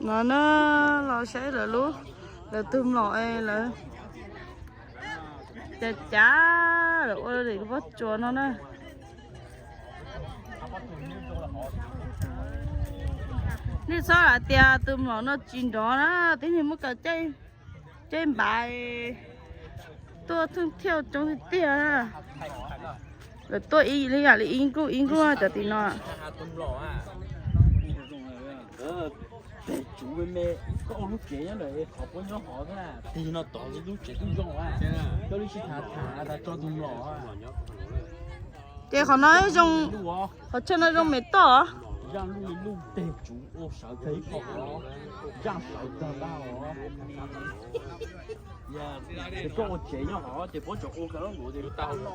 No na, los saib lawv lub, lawv tus mlom lawv cav cav lawv ua li pob tsuas no na. Nej txhob hais tias tus mlom no tsis nrov na, tib neeg muab kaw caij npav tuaj thwj thiaj coob tiag tiag. Lawv tuaj ib li yam li ib nkuj ib nkuj cov tim no. Tsuv me me, koj ua lub tsev nyob ntawm qhov puab nyob hov, tig no tod lub tsev twb zoo, koj li sib tham tham tas tso tus mlom. Ces qhov no zoo, qhov chaw no zoo me toj. Zaaj luj li luj teg tsuv ua sawv tag ib qho, zaaj sawv tag ntag os. Ces koj ua tsev nyob hov ces puab tseem ua kawg lub nuav ces lub tag no.